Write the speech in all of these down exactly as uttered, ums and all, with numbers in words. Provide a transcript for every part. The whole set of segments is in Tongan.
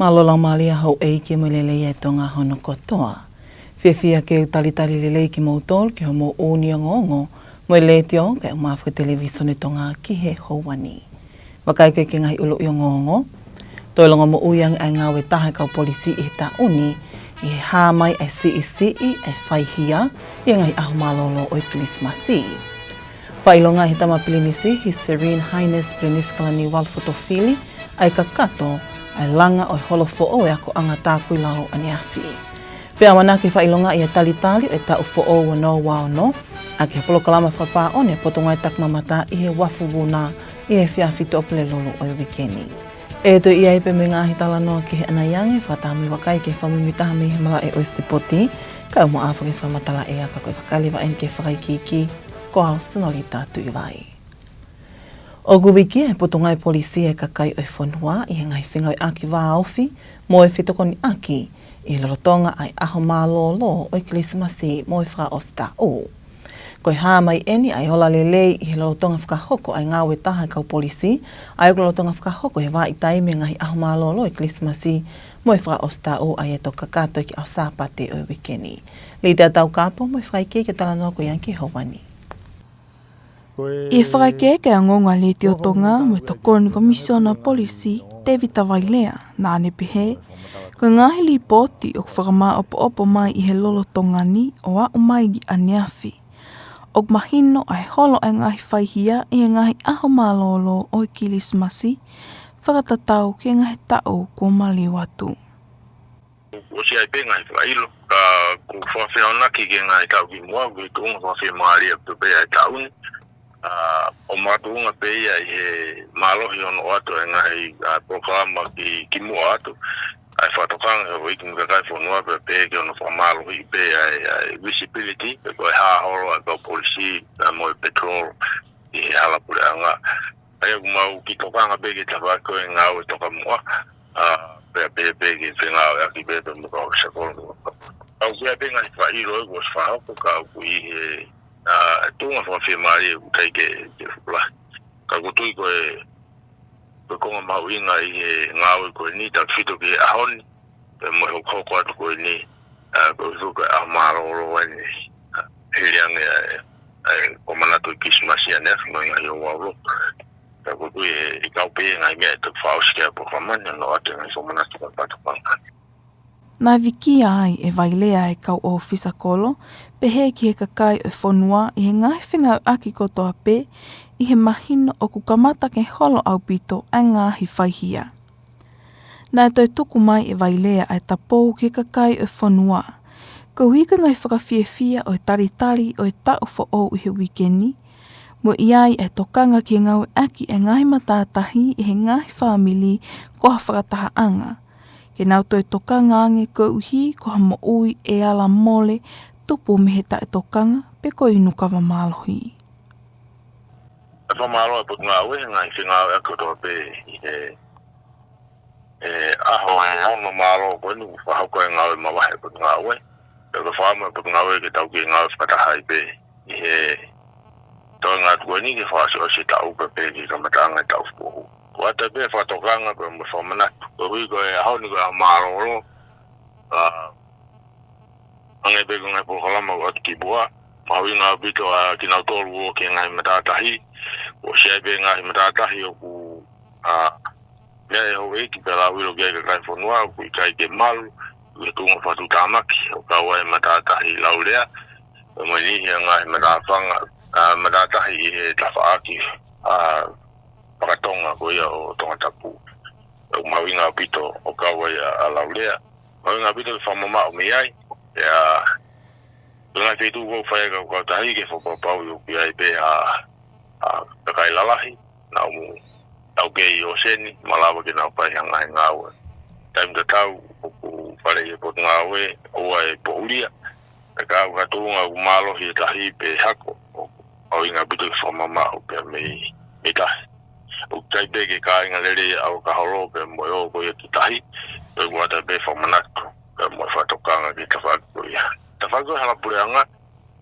Mālō laumālie houʻeiki mo e lelei ʻa e Tonga hono kotoa. Fiefia ke u talitali lelei kimoutolu ki hoʻomou ʻū ongoongo mei he Letiō kae ʻumaʻā foki e Televīsone Tonga ki he houa ni. Vakai ki he ngaahi ʻuluʻi ongoongo. Toe longomoʻui ange ʻa e ngāue taha ʻa e kau polisi ʻi he taʻu ni, ʻi he hā mai ʻa e siʻisiʻi ʻa e faihia ʻi he ngaahi ʻaho mālōlō ʻo e Kilisimasi. Fakaʻilongaʻi ʻe he Tama Pilinisi, His Serene Highness Pilinisi Kalaniuvalu Fotofili, ʻa e kakato ʻa e langa ʻo e holo foʻou ʻo e akoʻanga tākuilau ʻaneafi. Pea ʻamanaki ke fakaʻilongaʻi ʻa e talitali ʻo e taʻu foʻou ua noa ua ono ʻaki ha polokalama fakapāʻoni ʻa e Potungāue Takimamata ʻi he uafu Vuna ʻi he efiafi Tuʻapulelulu ʻo e uike ni. ʻE toe ʻi ai pē mo e ngaahi talanoa kehe ʻanai ange, fakataha mo e vakai ki he fakamuimuitaha mei he malaʻe ʻo e sipoti, kae ʻumaʻā foki e fakamatala ʻea, ka ko e vakai leva eni ki he fakaikiiki, ko au Senolita Tuʻivai. ʻOku vikia ʻe he Potungāue Polisi ʻa e kakai ʻo e fonua ʻi he ngaahi fengāueʻaki vāofi mo e fetokoniʻaki ʻi he lolotonga ʻa e ʻaho mālōlō ʻo e Kilisimasi mo e fakaʻosi taʻu. Ko e hā mai eni ʻa e ola lelei ʻi he lolotonga fakahoko ʻa e ngāue taha ʻa e kau polisi, ʻa ia ʻoku lolotonga fakahoko he vahaʻa taimi ʻa e ngaahi ʻaho mālōlō ʻo e Kilisimasi mo e fakaʻosi taʻu, ʻa ia ʻe toki kakato ki he ʻaho Sāpate ʻo e uike ni. Lita Taukapo mo e fakaikiiki ʻo e talanoa ko ia ki he houa ni. ʻI he fakaikiiki ʻa e ongoongo ʻa e Letiō Tonga mo e tokoni ʻa e Komisiona Polisi, Tēvita Vailea, naʻá ne pehē, ko e ngaahi lipooti ʻoku fakamāʻopoʻopo mai ʻi he lolotonga ni ʻo aʻu mai ki ʻaneafi, ʻoku mahino ʻa e holo ʻa e ngaahi faihia ʻi he ngaahi ʻaho mālōlō ʻo e Kilisimasi, fakatatau ki he ngaahi taʻu kuo maliu atu. ʻOsi ʻi ai pē ngaahi fakaʻilo, ka ʻoku ou fakafeʻiloaki ki he ngaahi taʻu kimuʻa, ko e tuʻunga fakafiemālie ʻaupito pē ʻa e taʻu ni. ʻA, ʻo makatuʻunga pē ia ʻi he mālohi hono ʻoatu ʻa e ngaahi, ʻa, polokalama ki, kimuʻa atu. ʻA e fakatokanga ʻa e houʻeiki mo e kakai e fonua pea pehē ki hono fakamālohiʻi pē ʻa e, ʻa e visibility, pe ko e hā holo ʻa e kau polisi, ʻa, mo e patrol ʻi he hala puleʻanga. ʻA ia ʻoku mau kiʻi tokanga pē ki he tafaʻaki ko ē ngāue tokamuʻa, ʻa, pea pehē pē ki he fengāueʻaki pē pea mo e kau ʻōfisa kolo. Ka ʻoku ʻi ai pē ngaahi fakaʻilo ʻoku ʻosi fakahoko ka ʻoku ʻi he, ʻa, tuʻunga fakafiemālie ʻoku ʻikai ke, ke fuʻu lahi. Ka ʻoku ou tui ko e, ko e konga mahuʻinga ʻi he ngāue ko eni, tautefito ki he ʻaho ni, pea mo e hokohoko atu ko eni, ʻa, ko e fuka ʻaho mālōlō eni, ʻa, hili ange ʻa e, ʻa e, ko e manatu ʻo e Kilisimasi ʻaneafi mo e ngaahi ouau lotu. Ka ʻoku ou tui ʻe, ʻe kau pē ngaahi meʻa ʻe toki fakaʻosi ki ai ʻa e polokalama ni, ʻo ʻoatu e ngaahi fakamanatu mo e fakatokanga. Naʻe vikia ai ʻe Vailea ʻa e kau ʻōfisa kolo, pehē ki he kakai ʻo e fonua ʻi he ngaahi fengāueʻaki kotoa pē, ʻi he mahino ʻoku kamata ke holo ʻaupito ʻa e ngaahi faihia. Naʻe toe tuku mai ʻe Vailea ʻa e tapou ki he kakai ʻo e fonua, koeʻuhi ko e ngaahi fakafiefia ʻo e talitali ʻo e taʻu foʻou ʻi he uike ni, mo e ʻi ai ʻa e tokanga ki he ngāueʻaki ʻa e ngaahi matātahi ʻe he ngaahi fāmili ko ha fakatahaʻanga, ke nau toe tokanga ange koeʻuhi ko ha moʻui ʻe ala mole tupu mei he taʻetokanga pe ko e inu kava mālohi. ʻE fakamālō ʻa e Potungāue he ngaahi fengāueʻaki kotoa pē ʻi he, ʻe, ʻaho ʻe ono mālō ko eni ʻoku fakahoko ai e ngāue mavahe ʻa e Potungāue. Pea ko e fakaʻamu ʻa e Potungāue ke tau kei ngāue fakataha ai pē ʻi he toenga atu ko eni ke fakaʻosiʻosi e taʻu pea pehē ki he kamataʻanga ʻo e taʻu foʻou. ʻOku ʻoatu pē e fakatokanga pea mo e fakamanatu. Koeʻuhi ko e ʻaho ni ko e ʻaho mālōlō, ʻa, hangē pē ko e ngaahi polokalama ʻoku ʻoatu kimuʻa, mahuʻinga ʻaupito ʻa kinautolu ʻoku ʻi he ngaahi matātahi, ʻosi ʻi ai pē ngaahi matātahi ʻoku, ʻa, meʻa ʻe houʻeiki pea lau ʻilo ki ai e kakai e fonua, ʻoku ʻikai ke malu, ʻi he tuʻunga fakatuʻutāmaki, ʻo kau ai e matātahi laulea, pea mo e niʻihi ʻa e ngaahi matāfanga, ʻa, matātahi ʻi he tafaʻaki, ʻa, fakatonga ko ia ʻo Tongatapu. ʻOku mahuʻinga ʻaupito ʻo kau ai ʻa, ʻa laulea. Mahuʻinga ʻaupito ke fakamamaʻo mei ai. ʻIa, ko e ngaahi feituʻu ʻoku fai ai e kau kautahi ke fakapapauʻi ʻoku ʻi ai pē ʻa, ʻa kakai lalahi, nau mo, nau kei ʻōseni, malava ke nau fai ha ngaahi ngāue. Taimi tatau, ʻoku faleʻi ʻe he Potungāue, ʻoua ʻe poʻulia. Pea ka ʻoku ʻi ha tuʻunga ʻoku mālohi e tahi pe hako, ʻoku mahuʻinga ʻaupito ke fakamamaʻo pea mei, mei tahi. ʻOku ʻikai pē ke kāinga lelei ʻa e ʻaho ka holo pea mo e ō ko ia ki tahi, pea ʻoku ʻoatu pē e fakamanatu, pea mo e fakatokanga ki he tafaʻaki ko ia. Tafaʻaki ko e hala puleʻanga,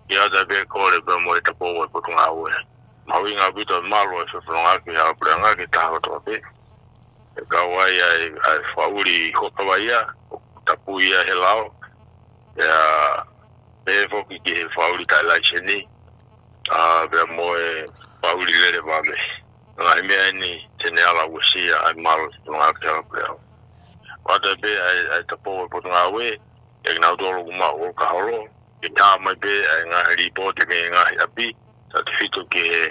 ʻoku ʻoatu pē e kole pea mo e tapou ʻa e Potungāue. Mahuʻinga ʻaupito e malu ʻo e fefonongaʻaki hala puleʻanga ki he taha kotoa pē. ʻE kau ai ʻa e, ʻa e fakaʻuli huʻakavaʻia, ʻoku tapu ia he lao, pea pehē foki ki he fakaʻuli taʻe laiseni, ʻa, pea mo e fakaʻuli lele vave. Ngaahi meʻa eni te ne ala uesia ai mālō ki ngā ke ala pea. Pata pē ʻa e, ʻa e tapu ʻo e potungāue, ʻe kinautolu ʻoku maʻu ʻo ka holo, ʻe tā mai pē ʻa e ngaahi lipooti mei he ngaahi ʻapi, tautefito ki he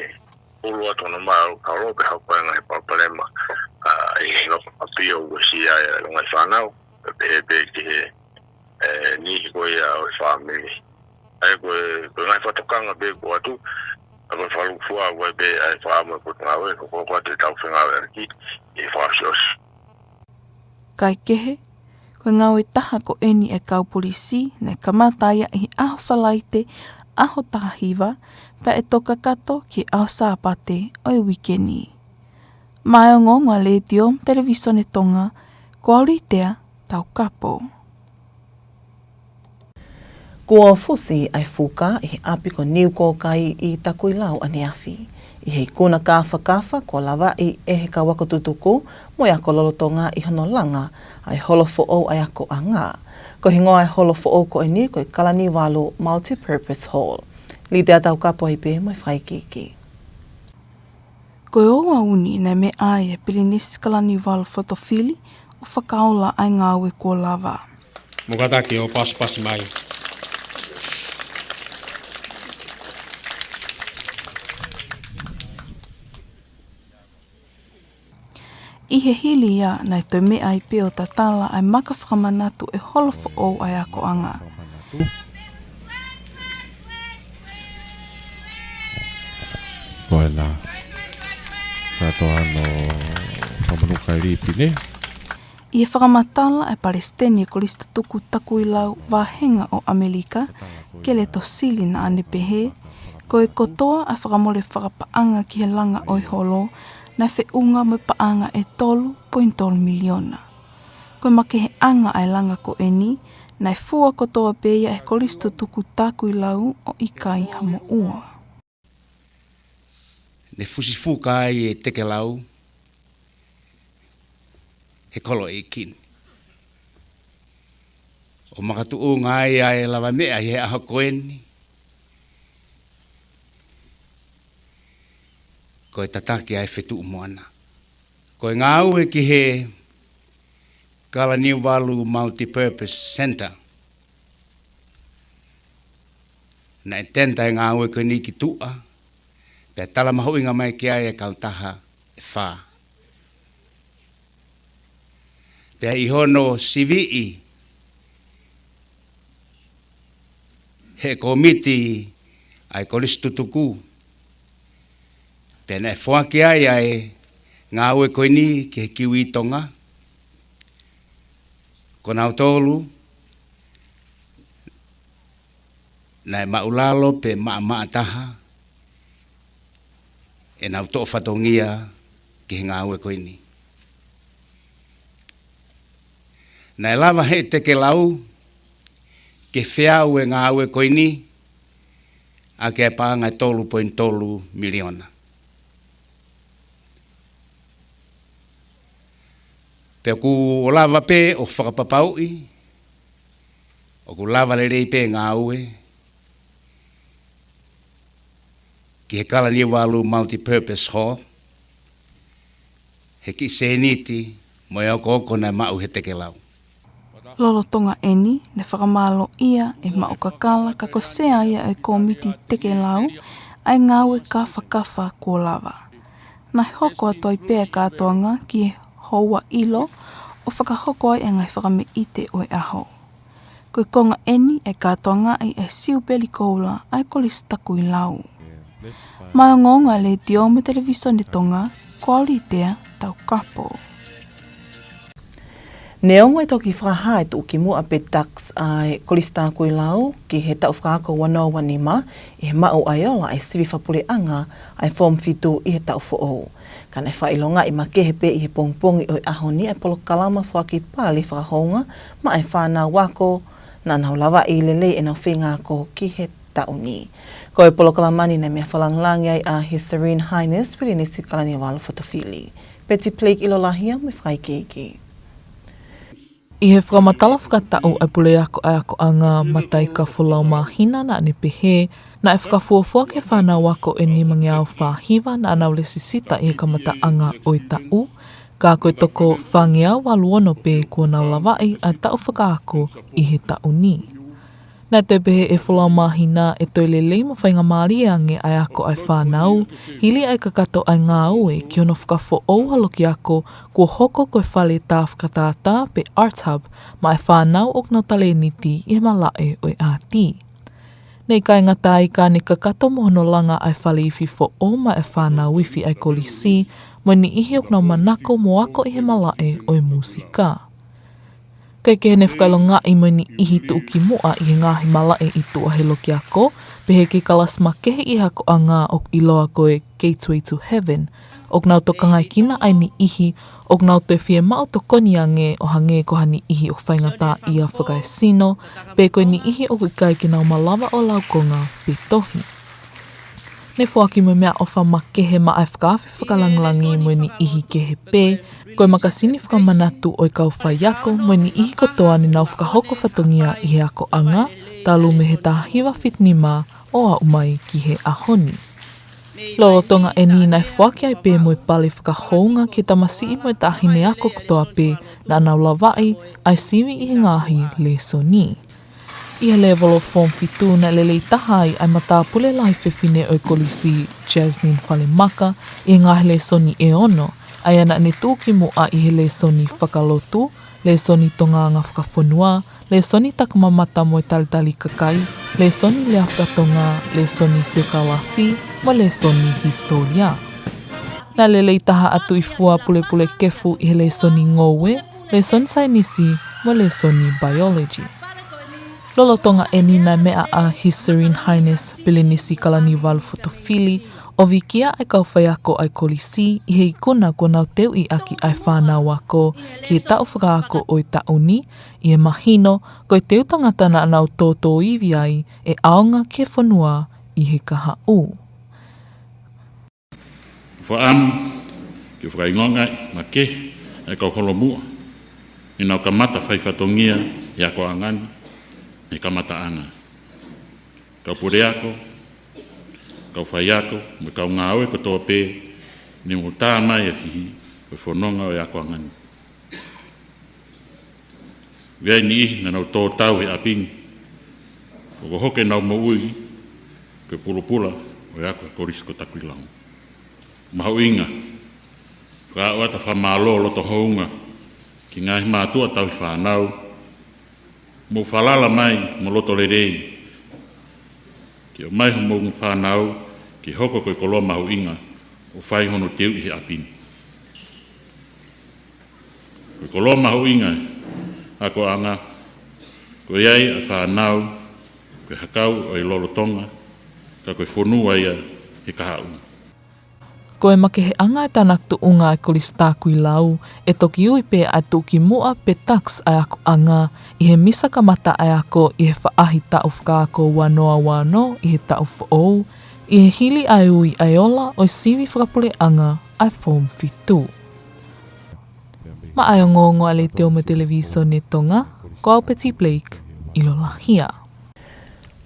ʻulu atu ʻo e maʻu ʻo ka holo, pea hoko ai e ngaahi palopalema, ʻa, ʻi he ngaahi ʻapi ʻo uesia ai ʻa e ngaahi fānau, pea pehē pē ki he, ʻe, niʻihi ko ia ʻo e fāmili. ʻA ia ko e, ko e ngaahi fakatokanga pē ko atu, ʻa ko e fakalūkufua ko ē pē ʻa e fakaʻamu ʻa e potungāue, ko e hoko atu ʻetau fengāueʻaki, ʻi he fakaʻosiʻosi. Kaekehe, ko e ngāue taha ko eni ʻa e kau polisi, naʻe kamata ia ʻi he ʻaho Falaite, ʻaho taha hiva, pea ʻe toki kakato ki he ʻaho Sāpate ʻo e uike ni. Maʻá e ongoongo ʻa e Letiō mo e Televīsone Tonga, ko Aulitea Taukapo. Kuo fusi ʻa e fuka ʻi he ʻapi ko Niukōkai ʻi Takuilau ʻaneafi, ʻi he ikuna kāfakafa kuo lavaʻi ʻe he kau ako tutuku mo e ako lolotonga ʻi hono langa ʻa e holo foʻou ʻa e akoʻanga. Ko e hingoa ʻo e holo foʻou ko eni ko e Kalaniuvalu Multipurpose Hall. Litea Taukapo ai pē mo e fakaikiiki. Ko e ʻaho ni naʻe meʻa ai ʻa e Pilinisi Kalaniuvalu Fotofili ʻo fakaola ʻa e ngāue kuo lava. Mou kātaki ʻo pasipasi mai. ʻI he hili ia naʻe toe meʻa ai pē ʻo tatala ʻa e maka fakamanatu ʻo e holo foʻou ʻa e akoʻanga. Ko ena. Kātoa no fakamanu kai lipi ne. ʻI he fakamatala ʻa e Palesiteni ʻo e Kolisi Tutuku Takuilau Vāhenga ʻo ʻAmelika, Keleto Sili, naʻá ne pehē, ko e kotoa ʻa e fakamole fakapaʻanga ki he langa ʻo e holo, naʻe feʻunga mo e paʻanga ʻe tolu poini tolu miliona. Ko e makeheʻanga ʻa e langa ko eni, naʻe fua kotoa pē ia ʻe he Kolisi Tutuku Takuilau ʻo ʻikai ha moʻua. Ne fusi fuka ai e tekelau he kolo ʻeiki ni. ʻO makatuʻunga ai ʻa e lavameʻa ʻi he ʻaho ko eni, ko e tataki ʻa e fetuʻu moana. Ko e ngāue ki he Kalaniuvalu Multipurpose Centre, naʻe tender e ngāue ko eni ki tuʻa, pea tala mahuʻinga mai ki ai e kautaha ʻe fā. Pea ʻi hono siviʻi he kōmiti ʻa e Kolisi Tutuku, pea naʻe foaki ai ʻa e ngāue ko eni ki he Kiwi Tonga, ko nautolu naʻe maʻulalo pe maʻamaʻa taha ʻenau toʻo fatongia ki he ngāue ko eni. Naʻe lava ʻe he tekelau ke feau e ngāue ko eni ʻaki e paʻanga ʻe tolu poini tolu miliona. Pea ʻoku lava pē ʻo fakapapauʻi ʻoku lava lelei pē ngāue ki he Kalaniuvalu Multipurpose Hall, he kiʻi sēniti mo e okooko naʻe maʻu ʻe he tekelau. Lolotonga eni, naʻe fakamālōʻia ʻe Maʻu Kakala ka ko e sea ia ʻo e kōmiti tekelau ʻa e ngāue kāfakafa kuo lava. Naʻe hoko atu ai pē ʻa e kātoanga ki he houa ʻilo ʻo fakahoko ai ʻa e ngaahi fakameʻite ʻo e ʻaho. Ko e konga eni ʻe kātoangaʻi ʻa e Siupeli Koula ʻa e Kolisi Takuilau. Maʻá e ongoongo ʻa e Letiō mo e Televīsone Tonga, ko Aulitea Taukapo. Neongo e toki fakahā e tuʻukimuʻa pe tax ʻa e Kolisi Takuilau ki he taʻu fakaako ua noa ua nima ʻi he maʻu ʻa e ola ʻa e sivi fakapuleʻanga ʻa e Form fitu ʻi he taʻu foʻou, ka naʻe fakaʻilongaʻi makehe pē ʻi he pongipongi ʻo e ʻaho ni ʻa e polokalama foaki pale fakahounga maʻá e fānau ako naʻa nau lavaʻi lelei ʻenau feinga ako ki he taʻu ni. Ko e polokalama ni naʻe meʻa fakalāngilangi ai ʻa His Serene Highness Pilinisi Kalaniuvalu Fotofili. Peti Blake ʻIlolahia mo e fakaikiiki. ʻI he fakamatala fakataʻu ʻa e puleako ʻa e akoʻanga Mataika Folau Māhina naʻa ne pehē, naʻe fakafuofua ki he fānau ako ʻe nimangeau fā hiva naʻa nau lesisita ʻi he kamataʻanga ʻo e taʻu, ka ko e toko fāngeau valu ono pē kuo nau lavaʻi ʻa e taʻu fakaako ʻi he taʻu ni. Naʻe toe pehē ʻe Folau Māhina ʻe toe lelei mo faingamālie ange ʻa e ako ʻa e fānau, hili ʻa e kakato ʻa e ngāue ki hono fakafoʻou ha loki ako kuo hoko ko e fale tā fakatātā pe art hub maʻa e fānau ʻoku nau talēniti ʻi he malaʻe ʻo e ʻāti. Naʻe ʻikai ngata ai ka ne kakato mo hono langa ʻa e fale ifi foʻou maʻa e fānau ifi ʻa e kolisi, mo e niʻihi ʻoku nau manako mo ako ʻi he malaʻe ʻo e mūsika. Kae kehe ne fakaʻilongaʻi mo e niʻihi tuʻukimuʻa ʻi he ngaahi malaʻe ʻi tuʻa he loki ako, pehē ki he kalasi makehe ʻi he akoʻanga ʻoku ʻiloa ko e Gateway to Heaven, ʻoku nau tokangaekina ʻa e niʻihi ʻoku nau toe fiemaʻu tokoni ange ʻo hangē ko ha niʻihi ʻoku faingataʻaʻia fakaesino, pe ko e niʻihi ʻoku ʻikai ke nau malava ʻo laukonga pe tohi. Ne foaki mo e meʻaʻofa makehe maʻa e fakaafe fakalāngilangi mo e niʻihi kehe pē, ko e makasini fakamanatu ʻo e kau faiako mo e niʻihi kotoa ne nau fakahoko fatongia ʻi he akoʻanga, talu mei he taha hiva fitu nima ʻo aʻu mai ki he ʻaho ni. Lolotonga eni naʻe foaki ai pē mo e pale fakahounga ki he tamasiʻi mo e taʻahine ako kotoa pē naʻa nau lavaʻi ʻa e sivi ʻi he ngaahi lēsoni. ʻI he lēvolo Form fitu naʻe lelei taha ai ʻa e matāpule lahi fefine ʻo e kolisi Jasmine Falemaka ʻi he ngaahi lēsoni ʻe ono, ʻa ia naʻa ne tuʻukimuʻa ʻi he lēsoni fakalotu, lēsoni Tonga anga fakafonua, lēsoni takamamata mo e talitali kakai, lēsoni lea fakatonga, lēsoni siokālafi, mo e lēsoni hisitōlia. Naʻe lelei taha ʻa Tuʻifua Pulepule Kefu ʻi he lēsoni ngoue, lēsoni saienisi, mo e lēsoni biology. Lolotonga eni naʻe meʻa ʻa His Serene Highness Pelinisi Kalaniuvalu Fotofili ʻo vikia ʻa e kau faiako ʻa e kolisi ʻi he ikuna kuo nau teuʻi ʻaki ʻa e fānau ako ki he taʻu fakaako ʻo e taʻu ni, ʻi he mahino ko e teu tangata naʻa nau tōtōivi ai ʻe ʻaonga ki he fonua ʻi he kahaʻu. Fakaʻamu ke fakaʻilongaʻi makehe ʻa e kau holomuʻa ne nau kamata fai fatongia he akoʻanga ni mei he kamataʻanga. Kau puleako, kau faiako, mo e kau ngāue kotoa pē ne mou tā mai ʻa e fihi ʻo e fononga ʻo e akoʻanga ni. ʻOku ʻi ai e niʻihi naʻa nau tō tau he ʻapi ni, ʻoku hoko ʻenau moʻui ko e pulupula ʻo e ako he kolisi ko Takuilau. Mahuʻinga, fakaʻoatu ʻa e fakamālō loto hounga ki he ngaahi mātuʻa tauhi fānau, mou falala mai mo loto lelei ke ʻomai homou fānau ke hoko ko e koloa mahuʻinga ʻo fai hono teuʻi he ʻapi ni. Ko e koloa mahuʻinga ʻa e akoʻanga, ko e ʻi ai ʻa e fānau ko e hakau ʻo e lolotonga, ka ko e fonua ia he kahaʻu. Ko e makeheʻanga e tānaki tuʻunga ʻa e Kolisi Takuilau, ʻe toki ui pē ʻa e tuʻukimuʻa pe tax ʻa e akoʻanga ʻi he misa kamata ʻa e ako ʻi he faʻahi taʻu fakaako ua noa ua ono ʻi he taʻu foʻou, ʻi he hili ʻa e ui ʻa e ola ʻo e sivi fakapuleʻanga ʻa e Form fitu. Maʻa e ongoongo ʻa e Letiō mo e Televīsone Tonga, ko au Peti Blake ʻIlolahia.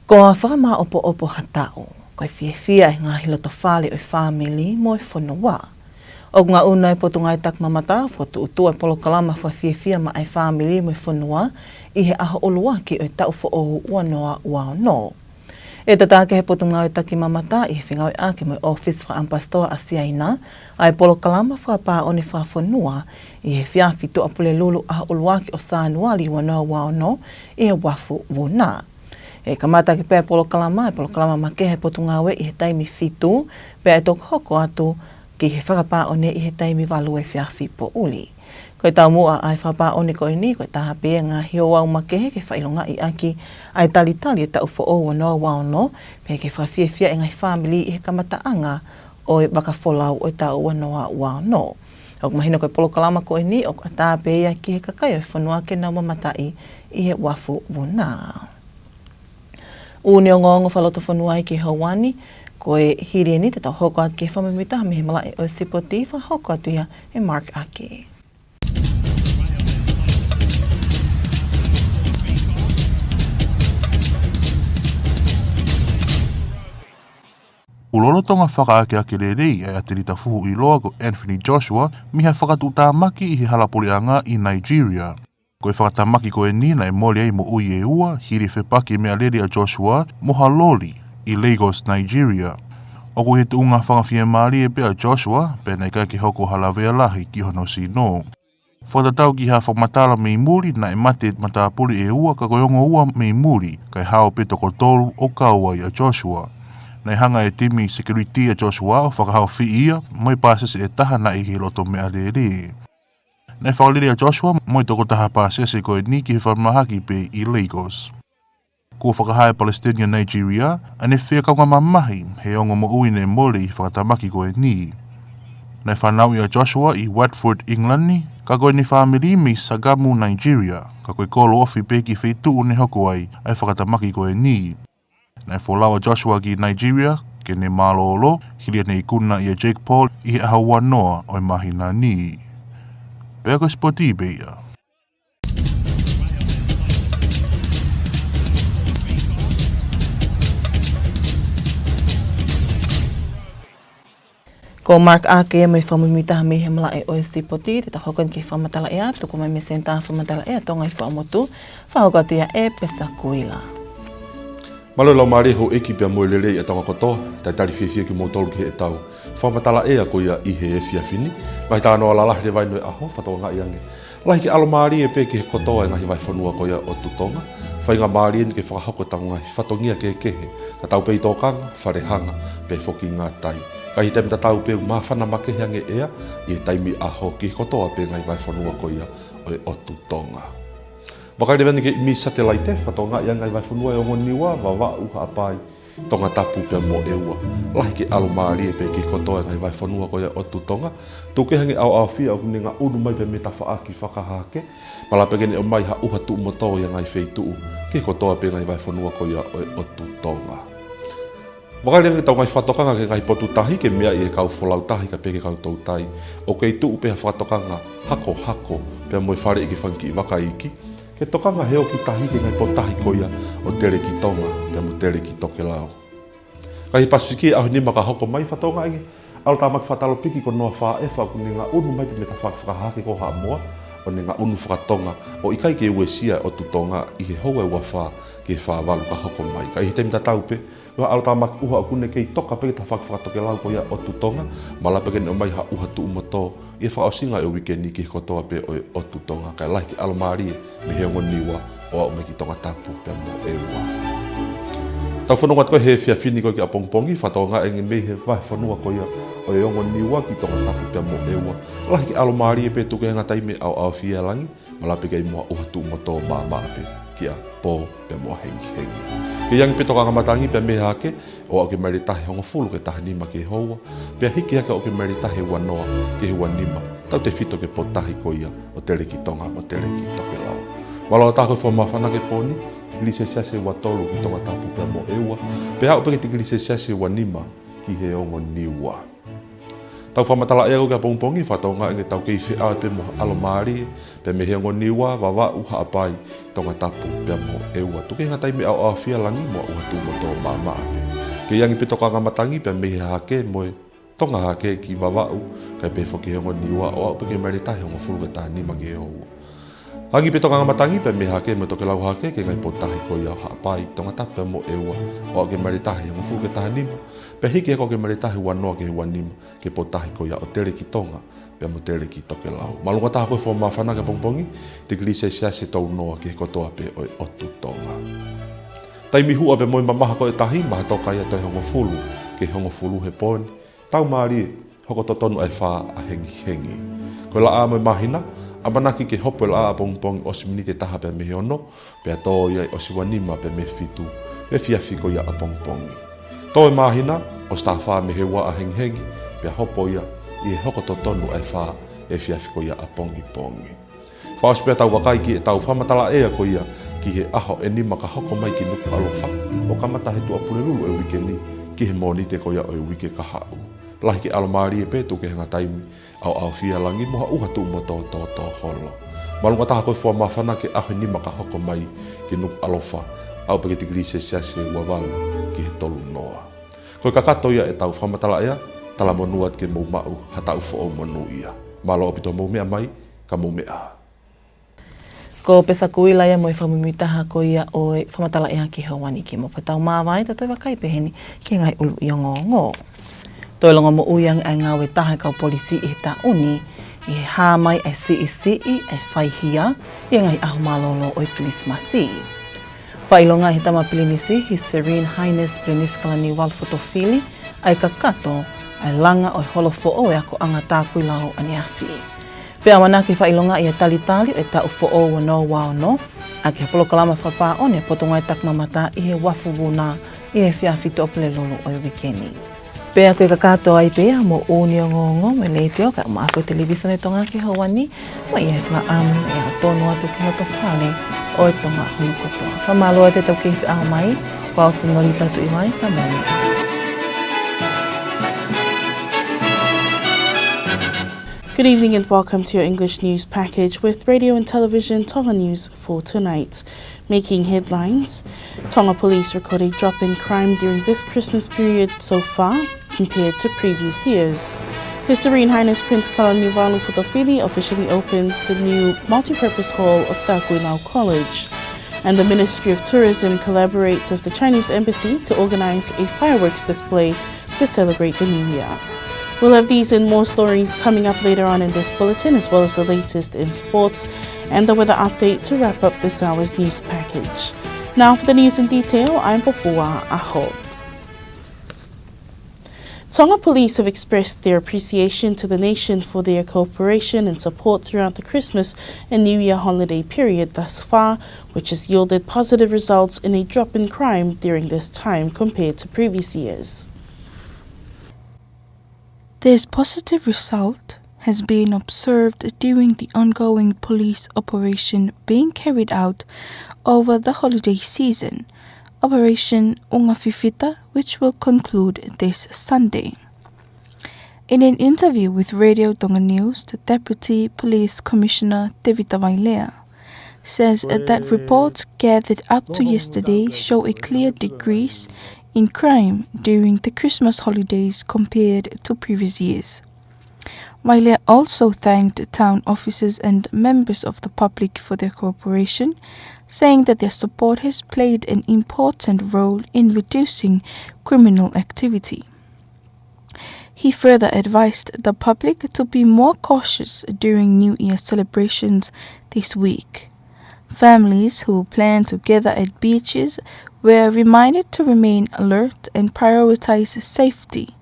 Ko e fakamāʻopoʻopo ha taʻu, ko e fiefia ʻa e ngaahi loto fale ʻo e fāmili mo e fonua. ʻOku ngaʻunu e Potungāue Taki Mamata ʻo fokotuʻutuʻu e polokalama fakafiefia maʻa e fāmili mo e fonua ʻi he ʻaho ʻuluaki ʻo e taʻu foʻou ua noa ua ono. ʻE tataki ʻe he Potungāue Taki Mamata ʻi he fengāueʻaki mo e ʻŌfisi Fakaʻamipasitoa ʻa Siaina ʻa e polokalama fakapāʻone fakafonua ʻi he efiafi Tuʻapulelulu ʻaho ʻuluaki ʻo Sānuali ua noa ua ono ʻi he uafu Vuna. ʻE kamata ʻaki pē ʻa e polokalama, ʻa e polokalama makehe ʻa e Potungāue ʻi he taimi fitu, pea ʻe toki hoko atu ki he fakapāʻone ʻi he taimi valu efiafi poʻuli. Ko e taumuʻa ʻa e fakapāʻone ko eni, ko e taha pē ia e ngaahi ouau makehe ke fakaʻilongaʻi ʻaki ʻa e talitali e taʻu foʻou ua noa ua ono, pea ke fakafiefia e ngaahi fāmili ʻi he kamataʻanga ʻo e vaka folau ʻo e taʻu ua noa ua ono. ʻOku mahino ko e polokalama ko eni, ʻoku ʻatā pē ia ki he kakai ʻo e fonua ke nau mamataʻi ʻi he uafu Vuna. ʻUni ongoongo fakalotofonua ia ki he houa ni, Ko e hili eni te tau hoko atu ki he fakamuimuitaha mei he malaʻe ʻo e sipoti, fakahoko atu ia ʻe Mark Ake. ʻOku lolotonga fakaakeake lelei ʻa e ʻatelita fuhu ʻiloa ko Anthony Joshua mei ha fakatuʻutāmaki ʻi he hala puleʻanga ʻi Nigeria. Ko e fakatamaki ko eni naʻe mole ai moʻui ʻe ua, hili e fepaki meʻalele ʻa Joshua mo ha loli ʻi Lagos, Nigeria. ʻOku ʻi he tuʻunga fakafiemālie pē ʻa Joshua, pea naʻe ʻikai ke hoko ha lavea lahi ki hono sino. Fakatatau ki ha fakamatala mei muli, naʻe mate matāpule ʻe ua, ka ko e ongo ua mei muli, kae hao pē toko tolu ʻo kau ai ʻa Joshua. Naʻe hanga ʻe he timi security ʻa Joshua ʻo fakahaofi ia mo e pāsese ʻe taha naʻe ʻi he loto meʻalele. Naʻe fakalele ʻa Joshua mo e tokotaha pāsese ko eni ki he falemahaki pē ʻi Lagos. Kuo fakahā ʻe he palesiteni ʻo Nigeria ʻene fie kaungā mamahi he ongo moʻui naʻe mole ʻi he fakatamaki ko eni. Naʻe fanauʻi ʻa Joshua ʻi Watford, England, ka ko ʻene fāmili mei Sagamu, Nigeria, ka ko e kolo ofi pē ki he feituʻu naʻe hoko ai ʻa e fakatamaki ko eni. Naʻe folau ʻa Joshua ki Nigeria ke ne mālōlō, hili ʻene ikuna ʻia Jake Paul ʻi he ʻaho ua noa ʻo e māhina ni. Pea ko e sipoti pē ia. Ko Mark Ake mo e fakamuimuitaha mei he malaʻe ʻo e sipoti, te tau hoko atu ki he fakamatala ʻea, tuku mai mei he Senitā Fakamatala ʻEa Tonga ʻi Fuaʻamotu, fakahoko atu ia ʻe Pesa Kuila. Mālō e laumālie houʻeiki pea mo e lelei ʻa Tonga kotoa, talitali fiefia kimoutolu ki heʻetau fakamatala ʻea ko ia ʻi he efiafi ni, ngaahi talanoa lalahi leva ʻi he ʻaho, fakatokangaʻi ange lahi ke ʻalomālie pē ki he kotoa e ngaahi vahefonua ko ia ʻo ʻOtu Tonga. Faingamālie eni ke fakahoko ʻetau ngaahi fatongia kehekehe, tatau pē ʻi tōkanga, falehanga, pe foki ngātai. Ka ʻi he taimi tatau pē ʻoku māfana makehe ange ʻea ʻi he taimi ʻaho ki he kotoa pē ngaahi vahefonua ko ia ʻo e ʻOtu Tonga. Vakai leva eni ki he ʻimi satelaite, fakatokangaʻi ange ngaahi vahefonua ʻo e ongo Niua, Vavaʻu, Haʻapai, Tongatapu pea mo ʻEua. Lahi ke ʻalomālie pē ki he kotoa e ngaahi vahefonua ko ia ʻo ʻOtu Tonga. Tuku kehe ange ʻaoʻaofia ʻoku ne ngaʻunu mai pē mei he tafaʻaki fakahahake. Malava pē ke ne ʻomai ha ʻuha tuʻumotu ʻi ha ngaahi feituʻu ki he kotoa pē ngaahi vahefonua ko ia ʻo e ʻOtu Tonga. Vakai leva ʻetau ngaahi fakatokanga ki he ngaahi potu tahi ke meaʻi ʻe he kau folau tahi kae pehē ki he kau toutai. ʻOku kei tuʻu pē ha fakatokanga hakohako pea mo e faleʻi ki he fanga kiʻi vaka iiki. Ke tokanga he ō ki tahi ki he ngaahi potu tahi ko ia ʻo Tele-ki-Tonga pea mo Tele-ki-Tokelau. Ka ʻi he Pasifiki ʻaho nima ka hoko mai, fakatokangaʻi ange ʻalotāmaki fakatalopiki ko Noa Faʻefa ʻoku ne ngaʻunu mai pē mei he tafaʻaki fakahahake ko Haʻamoa, ʻo ne ngaʻunu fakatonga ʻo ʻikai ke uesia e ʻOtu Tonga ʻi he houa ʻe ua fā ki he fā valu ka hoko mai. Ka ʻi he taimi tatau pē, ko e ʻalotāmaki ʻuha ʻoku ne kei toka pē ki he tafaʻaki fakatokelau ko ia ʻo ʻOtu Tonga, malava pē ke ne ʻomai ha ʻuha tuʻumotu ʻi he fakaʻosinga ʻo e uike ni ki he kotoa pē ʻo e ʻOtu Tonga, kae lahi ke ʻalomālie mei he ongo Niua ʻo aʻu mai ki Tongatapu pea mo ʻEua. Tau fanongo atu ko ē he efiafi ni ko ē ki ʻapongipongi, fakatokangaʻi ange mei he vahefonua ko ia ʻo e ongo Niua ki Tongatapu pea mo ʻEua. Lahi ke ʻalomālie pē, tuku kehe ha ngaahi taimi ʻaoʻaofia e langi, malava pē ke ʻi ai mo ha ʻuha tuʻumotu maʻamaʻa pē ki ʻapō pea mo ʻahengihengi. Ke ʻi ai ange pē tokanga matangi pea mei he hahake, ʻo aʻu ki he maile tahi hongofulu ki he taha nima ki he houa, pea hiki hake ʻo aʻu ki he maile tahi ua noa ki he ua nima, tautefito ki he potu tahi ko ia ʻo Tele-ki-Tonga mo Tele-ki-Tokelau. Mālō ʻaupito e fakamāfana ki he pō ni, tikilī selesiasi ua tolu ki Tongatapu pea mo ʻEua, pea aʻu pē ki he tikilī selesiasi ua nima ki he ongo Niua. Tau fakamatala ʻea ko ē ki ʻapongipongi, fakatokangaʻi ange tau kei feʻao pē mo ha ʻalomālie pē mei he ongo Niua, Vavaʻu, Haʻapai, Tongatapu pea mo ʻEua. Tuku kehe ha ngaahi taimi ʻaoʻaofia e langi mo ha ʻuha tuʻumotu maʻamaʻa pē. Ke ʻi ai ange pē tokanga matangi pea mei he hahake mo e Tonga hahake ki Vavaʻu, kae pehē foki ki he ongo Niua, ʻo aʻu pē ki he maile tahi hongofulu ki he taha nima ki he houa. Angi pē tokanga matangi pea mei he hahake mo e Tokelau hahake ki he ngaahi potu tahi ko ia ʻo Haʻapai, Tongatapu pea mo ʻEua, ʻo aʻu ki he maile tahi hongofulu ki he taha nima, pea hiki hake ʻo aʻu ki he maile tahi ua noa ki he ua nima ki he potu tahi ko ia ʻo Tele-ki-Tonga pea mo Tele-ki-Tokelau. Māʻolunga taha ko ē e fakamāfana ki ʻapongipongi, tikilī selesiasi ʻe tolu noa ki he kotoa pē ʻo e ʻOtu Tonga. Taimi huʻa pea mo e mamaha ko ē e tahi, mahatoka ia toe hongofulu ki he hongofulu he pō ni. Tau mālie, hoko totonu ʻa e fā ʻahengihengi. Ko e laʻā mo e māhina, ʻamanaki ke hopo e laʻā ʻapongipongi ʻosi miniti ʻe taha pea mei he ono, pea tō ia ʻi he ʻosi ua nima pea mei he fitu he efiafi ko ia ʻapongipongi. Tō e māhina ʻosi taha fā mei he ua ʻahengihengi, pea hopo ia ʻi he hoko totonu ʻa e fā he efiafi ko ia ʻapongipongi. Fakaʻosi pea tau vakai ki heʻetau fakamatala ʻea ko ia ki he ʻaho ʻe nima ka hoko mai ki Nukuʻalofa, ʻo kamata he Tuʻapulelulu ʻo e uike ni, Ki he Mōnite ko ia ʻo e uike kahaʻu. Lahi ke ʻalomālie pē tuku kehe ngā taimi ʻaoʻaofia langi mo ha ʻuha tuʻu mo tōtōtō holo. Māʻolunga taha ko e fua māfana ke ʻaho ʻe nima ka hoko mai ki Nukuʻalofa, aʻu pē ki he tikilī selesiasi ʻe ua valu ki he tolu noa. Ko e kakato ia ʻetau fakamatala ʻea, talamonū atu ke mou maʻu ha taʻu foʻou monūʻia. Mālō ʻaupito hoʻomou meʻa mai, ka mou meʻa ā. Ko Pesa Kuila ia mo e fakamuimuitaha ko ia ʻo e fakamatala ʻea ki he ʻaho ni. Kimuʻa pea tau māvae, tau toe vakai pē heni ki he ngaahi ʻuluʻi ongoongo. Toe longomoʻui ange ʻa e ngāue taha ʻa e kau polisi ʻi he taʻu ni, ʻi he hā mai ʻa e siʻisiʻi ʻa e faihia ʻi he ngaahi ʻaho mālōlō ʻo e Kilisimasi. Fakaʻilonga ʻe he Tama Pilinisi, His Serene Highness Prince Kalaniuvalu Fotofili, ʻa e kakato ʻa e langa ʻo e holo foʻou ʻo e akoʻanga Takuilau ʻaneafi. Pea ʻamanaki ke fakaʻilongaʻi ʻa e talitali ʻo e taʻu foʻou ua noa ua ono ʻaki ha polokalama fakapāʻoni ʻa e Potungāue Takimamata ʻi he uafu Vuna ʻi he efiafi Tuʻapulelulu ʻo e uike ni. Pea ko e kakato ia pē ʻa e moʻoni ongoongo mei he Letiō kae ʻumaʻā foki e Televīsone Tonga ki he ʻaho ni, mo ia ʻe fakaʻamu ʻe ʻaotonu atu ki he loto fale ʻo e Tonga hono kotoa. Fakamālō atu ʻetau kei feʻao mai, ko au Senorita Tuʻivai, ka mou meʻa ā. Good evening and welcome to your English news package with Radio and Television Tonga News for tonight. Making headlines, Tonga Police record a drop in crime during this Christmas period so far compared to previous years. His Serene Highness Prince Kalaniuvalu Fotofili officially opens the new multi-purpose hall of Takuilau College. And the Ministry of Tourism collaborates with the Chinese Embassy to organize a fireworks display to celebrate the new year. We'll have these and more stories coming up later on in this bulletin, as well as the latest in sports and the weather update to wrap up this hour's news package. Now for the news in detail, I'm Popua ʻAho. Tonga Police have expressed their appreciation to the nation for their cooperation and support throughout the Christmas and New Year holiday period thus far, which has yielded positive results in a drop in crime during this time compared to previous years. This positive result has been observed during the ongoing police operation being carried out over the holiday season, Operation ʻUngafifita, which will conclude this Sunday. In an interview with Radio Tonga News, the Deputy Police Commissioner, Tevita Vailea, says that reports gathered up to yesterday show a clear decrease in crime during the Christmas holidays compared to previous years. Vailea also thanked town officers and members of the public for their cooperation, saying that their support has played an important role in reducing criminal activity. He further advised the public to be more cautious during New Year celebrations this week. Families who plan to gather at beaches were reminded to remain alert and prioritize safety,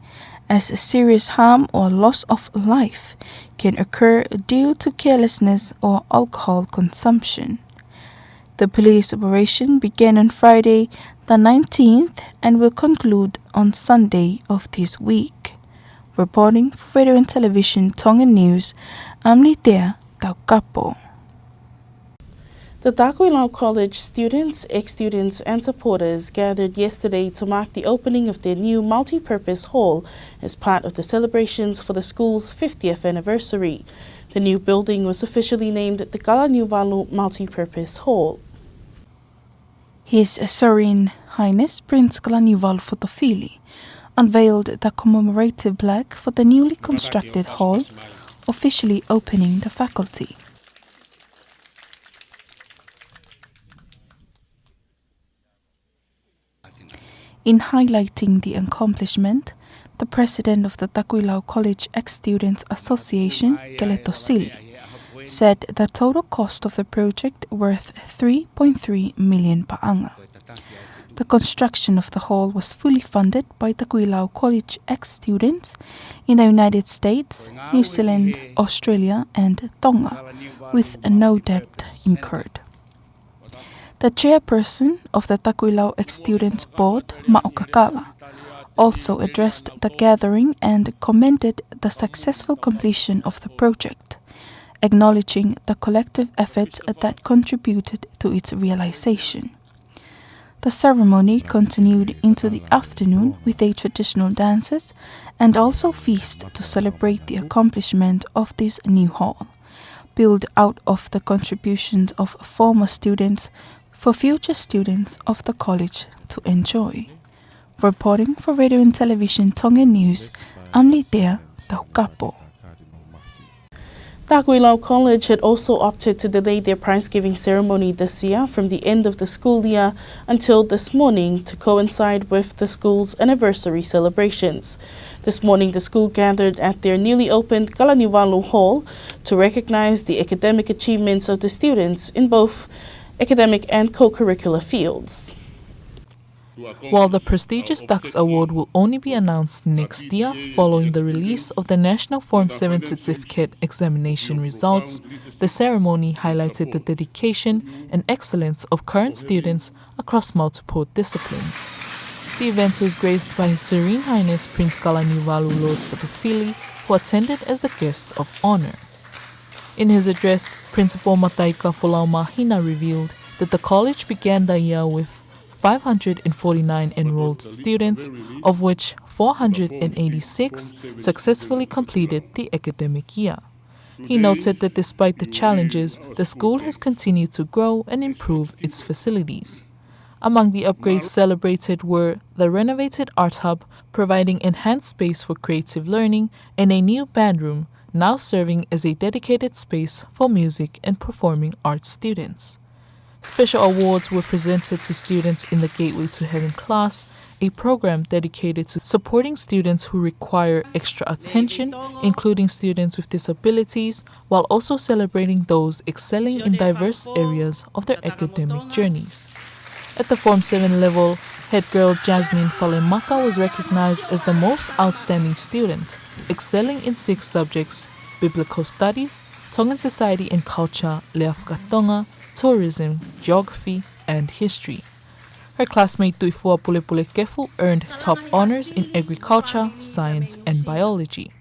as serious harm or loss of life can occur due to carelessness or alcohol consumption. The police operation began on Friday the nineteenth and will conclude on Sunday of this week. Reporting for Radio and Television Tonga News, I'm Litea Taukapo. The Takuilau College students, ex-students and supporters gathered yesterday to mark the opening of their new multi-purpose hall as part of the celebrations for the school's fiftieth anniversary. The new building was officially named the Kalaniuvalu Multi-Purpose Hall. His Serene Highness Prince Kalaniuvalu Fotofili unveiled the commemorative plaque for the newly constructed hall, officially opening the faculty. In highlighting the accomplishment, the president of the Takuilau College Ex-Students Association, Keleto Sili, said the total cost of the project worth three point three million paʻanga. The construction of the hall was fully funded by Takuilau College ex-students in the United States, New Zealand, Australia, and Tonga, with no debt incurred. The chairperson of the Takuilau Ex-Students Board, Maʻo Kakala, also addressed the gathering and commended the successful completion of the project, acknowledging the collective efforts that contributed to its realization. The ceremony continued into the afternoon with a traditional dances and also feast to celebrate the accomplishment of this new hall, built out of the contributions of former students for future students of the college to enjoy. Reporting for Radio and Television Tonga News, I'm Litea Taukapo. Takuilau College had also opted to delay their prize-giving ceremony this year from the end of the school year until this morning to coincide with the school's anniversary celebrations. This morning, the school gathered at their newly opened Kalaniuvalu Hall to recognize the academic achievements of the students in both academic and co-curricular fields. While the prestigious Dux Award will only be announced next year following the release of the National Form seven Certificate examination results, the ceremony highlighted the dedication and excellence of current students across multiple disciplines. The event was graced by His Serene Highness Prince Kalaniuvalu Lord Fotofili, who attended as the guest of honor. In his address, Principal Mataika Folaumahina revealed that the college began the year with five hundred and forty-nine enrolled students, of which four hundred and eighty-six successfully completed the academic year. He noted that despite the challenges, the school has continued to grow and improve its facilities. Among the upgrades celebrated were the renovated art hub, providing enhanced space for creative learning, and a new band room, now serving as a dedicated space for music and performing arts students. Special awards were presented to students in the Gateway to Heaven class, a program dedicated to supporting students who require extra attention, including students with disabilities, while also celebrating those excelling in diverse areas of their academic journeys. At the Form seven level, head girl Jasmine Falemaka was recognized as the most outstanding student, excelling in six subjects: biblical studies, Tongan society and culture, lea fakatonga, tourism, geography, and history. Her classmate Tuifua Pulepule Kefu earned top honors in agriculture, science, and biology.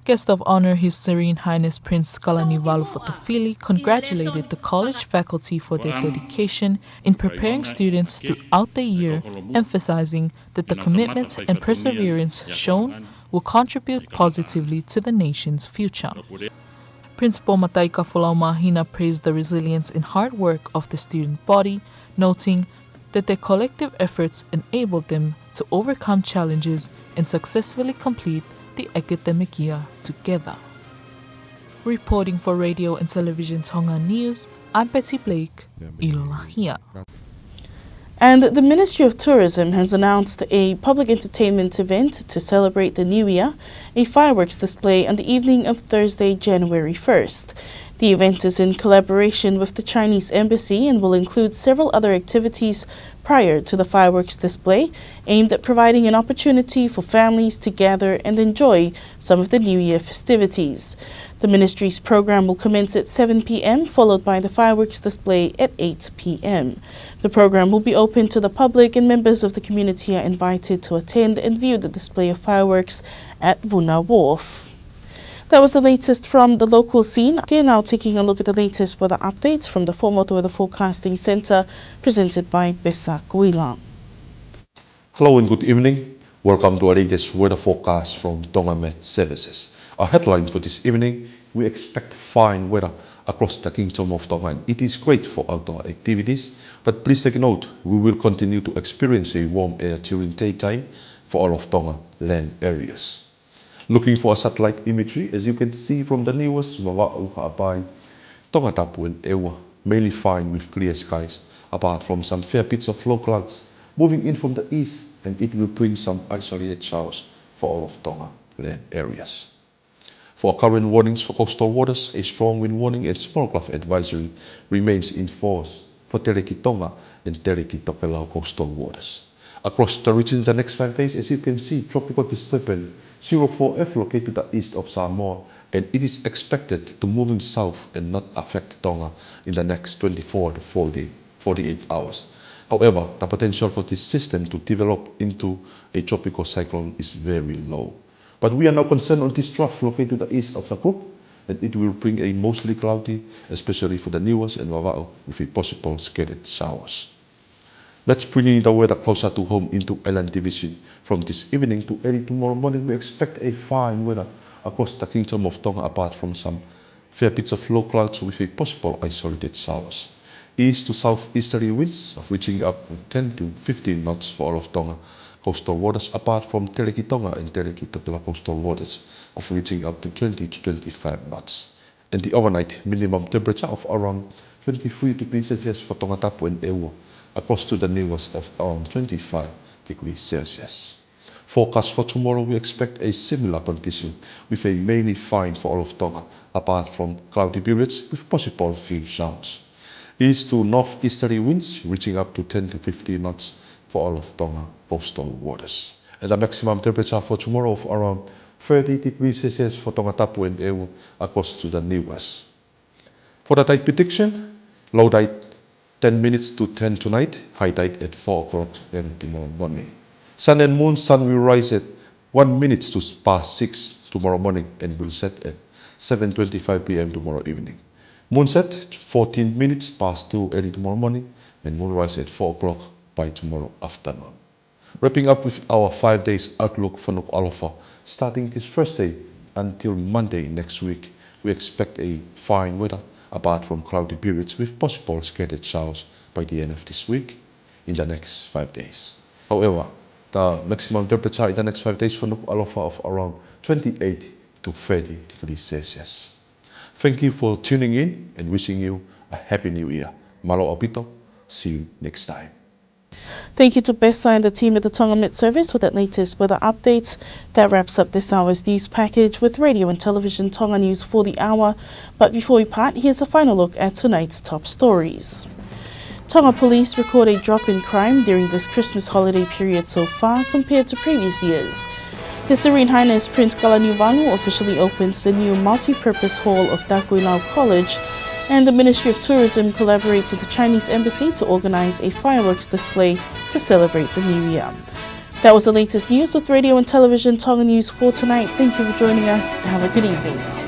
Guest of honor, His Serene Highness Prince Kalaniuvalu Fotofili, congratulated the college faculty for their dedication in preparing students throughout the year, emphasizing that the commitment and perseverance shown will contribute positively to the nation's future. Principal Mataika Folaumahina praised the resilience and hard work of the student body, noting that their collective efforts enabled them to overcome challenges and successfully complete the academic year together. Reporting for Radio and Television Tonga News, I'm Betty Blake, ʻIlolahia. And the Ministry of Tourism has announced a public entertainment event to celebrate the New Year, a fireworks display on the evening of Thursday, January first. The event is in collaboration with the Chinese Embassy and will include several other activities prior to the fireworks display, aimed at providing an opportunity for families to gather and enjoy some of the New Year festivities. The ministry's program will commence at seven p.m., followed by the fireworks display at eight p.m. The program will be open to the public, and members of the community are invited to attend and view the display of fireworks at Vuna Wharf. That was the latest from the local scene. Okay, now taking a look at the latest weather updates from the Fuaʻamotu Weather Forecasting Centre, presented by Besa Kuila. Hello and good evening. Welcome to our latest weather forecast from Tonga Met Services. Our headline for this evening: we expect fine weather across the Kingdom of Tonga, and it is great for outdoor activities. But please take note, we will continue to experience a warm air during daytime for all of Tonga land areas. Looking for a satellite imagery, as you can see from the Niuas, Vavaʻu, Haʻapai, Tongatapu and ʻEua, mainly fine with clear skies, apart from some fair bits of low clouds moving in from the east, and it will bring some isolated showers for all of Tonga land areas. For current warnings for coastal waters, a strong wind warning and small craft advisory remains in force for Teleki Tonga and Teleki Tokelau coastal waters. Across the region in the next five days, as you can see, Tropical Disturbance zero four F located to the east of Samoa, and it is expected to moving south and not affect Tonga in the next twenty-four to forty, forty-eight hours. However, the potential for this system to develop into a tropical cyclone is very low. But we are now concerned on this trough located to the east of the group, and it will bring a mostly cloudy, especially for the Niuas and Vavaʻu, with a possible scattered showers. Let's bring in the weather closer to home into Island Division. From this evening to early tomorrow morning, we expect a fine weather across the Kingdom of Tonga, apart from some fair bits of low clouds with a possible isolated showers. East to southeasterly winds of reaching up to ten to fifteen knots for all of Tonga coastal waters, apart from Telekitonga and Teleki Tokila coastal waters of reaching up to twenty to twenty-five knots. And the overnight minimum temperature of around twenty-three degrees Celsius for Tongatapu and ʻEua, across to the Niuas of around twenty-five degrees Celsius. Forecast for tomorrow, we expect a similar condition with a mainly fine for all of Tonga, apart from cloudy periods with possible few showers. East to northeasterly winds reaching up to ten to fifteen knots for all of Tonga coastal waters. And a maximum temperature for tomorrow of around thirty degrees Celsius for Tongatapu and ʻEua, across to the Niuas. For the tide prediction, low tide ten minutes to ten tonight, high tide at four o'clock a.m. tomorrow morning. Sun and moon, sun will rise at one minute to past six tomorrow morning and will set at seven twenty-five p.m. tomorrow evening. Moonset fourteen minutes past two early tomorrow morning and moonrise at four o'clock by tomorrow afternoon. Wrapping up with our five days outlook for Nukuʻalofa, starting this Thursday until Monday next week, we expect a fine weather, apart from cloudy periods with possible scattered showers by the end of this week, in the next five days. However, the maximum temperature in the next five days for Nukuʻalofa of around twenty-eight to thirty degrees Celsius. Thank you for tuning in and wishing you a happy new year. Mālō ʻaupito. See you next time. Thank you to Bessa and the team at the Tonga Met Service for that latest weather update. That wraps up this hour's news package with Radio and Television Tonga News for the hour. But before we part, here's a final look at tonight's top stories. Tonga police record a drop in crime during this Christmas holiday period so far compared to previous years. His Serene Highness Prince Kalaniuvalu officially opens the new multi-purpose hall of Takuilau College, and the Ministry of Tourism collaborates with the Chinese Embassy to organize a fireworks display to celebrate the new year. That was the latest news with Radio and Television Tonga News for tonight. Thank you for joining us. Have a good evening.